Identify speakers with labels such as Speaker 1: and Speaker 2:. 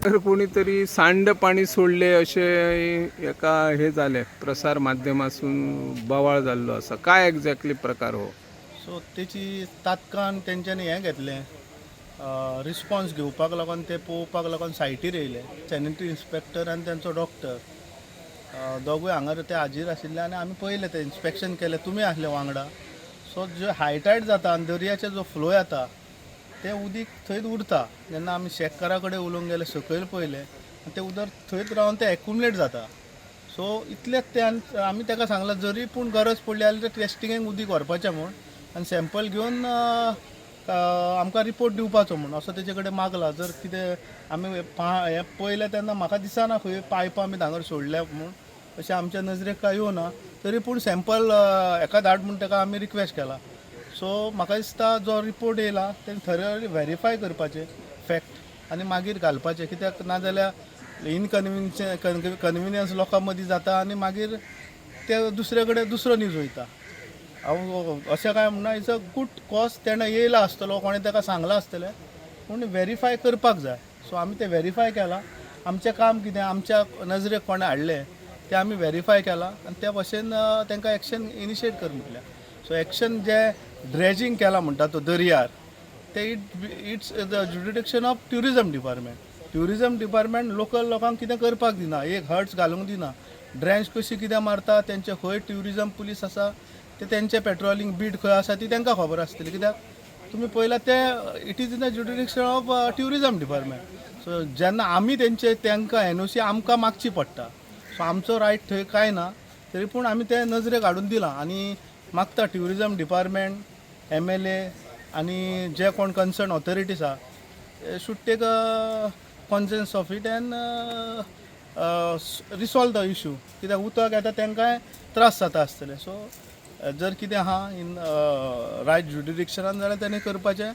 Speaker 1: तर कोणीतरी सांड पाणी सोडले अशें एका हे जालें, प्रसार माध्यमासून बोवाळ जाल्लो आसा. काय एक्झॅक्टली प्रकार हो?
Speaker 2: सो तेची तात्काळ तेंच्यांनी हें घेतलें, रिस्पॉन्स घेवपाक लागून ते पळोवपाक लागून सायटीर येयले. सॅनिटरी इन्स्पेक्टर आनी तेंचो डॉक्टर दोगूय हांगा ते हाजीर आशिल्ले आनी आमी पळयलें, ते इन्स्पेक्शन केलें, तुमी आसले वांगडा. सो जो हायटायड जाता आनी दर्याचे जो फ्लो येता, तें उदीक थंयच उरता. जेन्ना आमी शेतकारा कडेन उलोवंक गेले, सकयल पळयलें आनी तें उदक थंयच रावन तें एक्युमुलेट जाता. सो इतलेंच तें. आनी आमी ताका सांगलां, जरी पूण गरज पडली जाल्यार ते टेस्टिंगेक उदीक व्हरपाचें म्हूण आनी सॅम्पल घेवन आमकां रिपोर्ट दिवपाचो म्हूण असो तेजे कडेन मागला. जर कितें आमी हें पळयलें तेन्ना म्हाका दिसना खंय पायपां आमी धांगर सोडल्या म्हूण, अशें आमच्या नजरेक कांय येवना. तरी पूण सॅम्पल हेका धाड म्हूण ताका आमी रिक्वेस्ट केला. सो म्हाका दिसता जो रिपोर्ट येयला तें थरली व्हेरीफाय करपाचें फॅक्ट आनी मागीर घालपाचें, कित्याक नाजाल्यार इनकन्विन्स कन्विनियन्स लोकां मदीं जाता आनी मागीर ते दुसरे कडेन दुसरो न्यूज वयता. हांव अशें काय म्हणना, it's a good cause. तेणें येयला आसतलो, कोणें ताका सांगलां आसतलें, पूण व्हेरीफाय करपाक जाय. सो आमी तें व्हेरीफाय केलां. आमचें काम कितें, आमच्या नजरेक कोणें हाडलें तें आमी व्हेरीफाय केलां आनी त्या भशेन तांकां एक्शन इनिशिएट कर म्हटल्या. सो एक्शन जे ड्रेजिंग केलां म्हणटा तो दर्यार, ते it's the jurisdiction of tourism department. Tourism department local लोकांक कितें करपाक दिना, एक हट्स घालूंक दिना. ड्रेंच कशी कितें मारता, तेंचे खंय ट्युरिजम पुलीस आसा, ते तेंचे पेट्रोलिंग बीट खंय आसा ती तांकां खबर आसतली. कित्याक तुमी पळयला ते it is in the jurisdiction of tourism department. So जेन्ना आमी तेंचे तांकां एनओसी आमकां मागची पडटा. सो आमचो रायट थंय कांय ना, तरी पूण आमी ते नजरेक हाडून दिलां आनी मागता ट्युरिजम डिपार्टमेंट, एमएलए आनी जे कोण कन्सर्न ऑथॉरिटीज आहा, should take a conscience of it and resolve the issue, कित्याक उदक येता, तांकांय त्रास जाता आसतले. सो जर कितें आहा इन रायट ज्युडिडिक्शनान जाल्यार तेणी करपाचें.